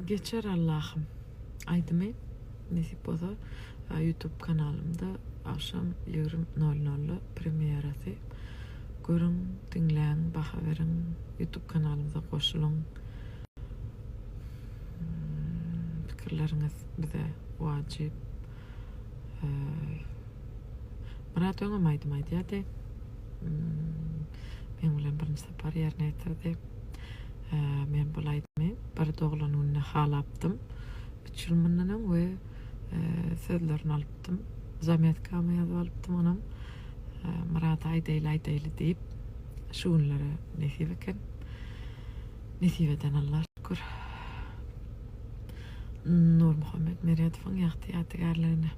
Geçer Allahym aýdymy nesip bolsa YouTube kanalymda agşam 20 nol nolda premýerasy görüň diňläň baha beriň YouTube kanalymyza goşulyň pikirleriňiz bize wajyp Myrat öňem aýdym aýdýardy. Meň bilen birinji sapar ýerine ýetirdi. Men bul aýdymy bir doglan gününe halapdym. Üç ýyl mundan öň we sözlerini alypdym. Zametkama ýazyp alypdym onam. Myrada aýdaýly aýdaýly diýip şu günlere nesip eken. Nesip eden Alla şükür. Nurmuhammet Meredowyň ýagty ýadygärligine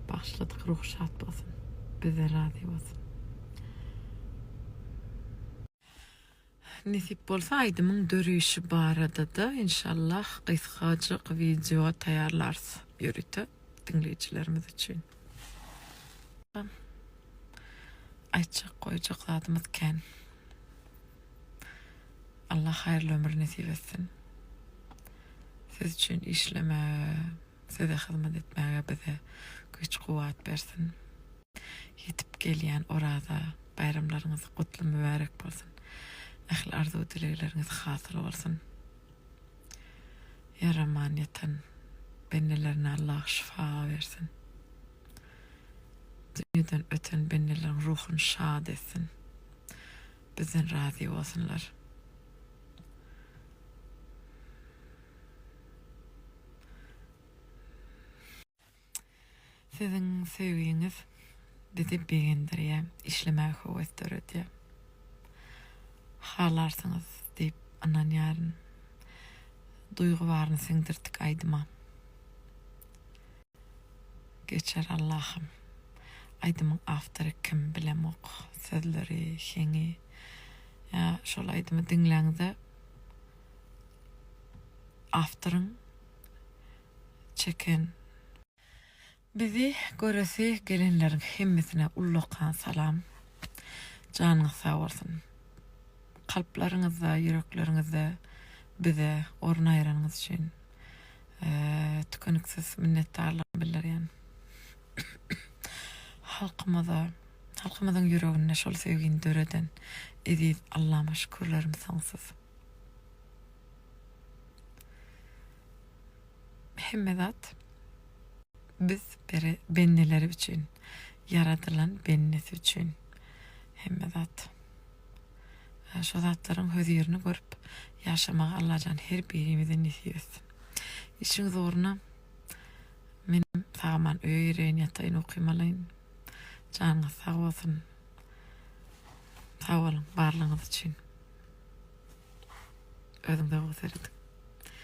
bagyşladyk ruhy şat bolsun bizden razy bolsun. Nesip bolsa aýdymyň döreýşi baradada inşallah gysgajyk wideo taýýarlarys ýörite diňleýjilerimiz üçin. Aýtjak goýjak zadymyz kän. Allah haýyrly ömür nesip etsin. Siz üçin işlemäge, size hyzmat etmäge bize güýç-kuwwat bersin. Ýetip gelýän Oraza baýramlaryňyz gutly mübärek bolsun. Ähli arzuw-dilegleriňiz hasyl bolsun. Ýaraman ýatan bendelerine Allah şyfa bersin. Dünýeden öten bendeleriň ruhuny şad etsin. Bizden razy bolsunlar. Siziň söýgiňiz bizi begendirýär, işlemäge höwes döredýär. Halarsyňyz diýip ynanýaryn. Duýgy baryny siňdirdik aýdyma. Geçer Allahym. Aýdymyň awtory kim bilemok sözleri heňi ýa şol aýdymy diňläňde awtoryň çeken Bizi göresi gelenleriň hemmesine ullakan salam. Janyňyz sag bolsun. Kalplaryňyzda, ýürekleriňizde bize orun aýyranyňyz üçin tükeniksiz minnetdarlygymy bildirýän. Halkymyza, halkymyzyň ýüreginde şol söýgini döreden eziz Allama şükürlerim soňsuz. Hemme zat biz bere bendeleri üçin ýaradylan bendesi üçin hemme zat. Şo zatlaryň hözirini görüp ýaşamagy Allajan her birimize nesip etsin. Işiňiz ugruna menem sag-aman öýe gireýin ýataýyn ukym alaýyn. Janyňyz sag bolsun. Sag boluň barlygyňyz üçin. Özüňize gowy serediň.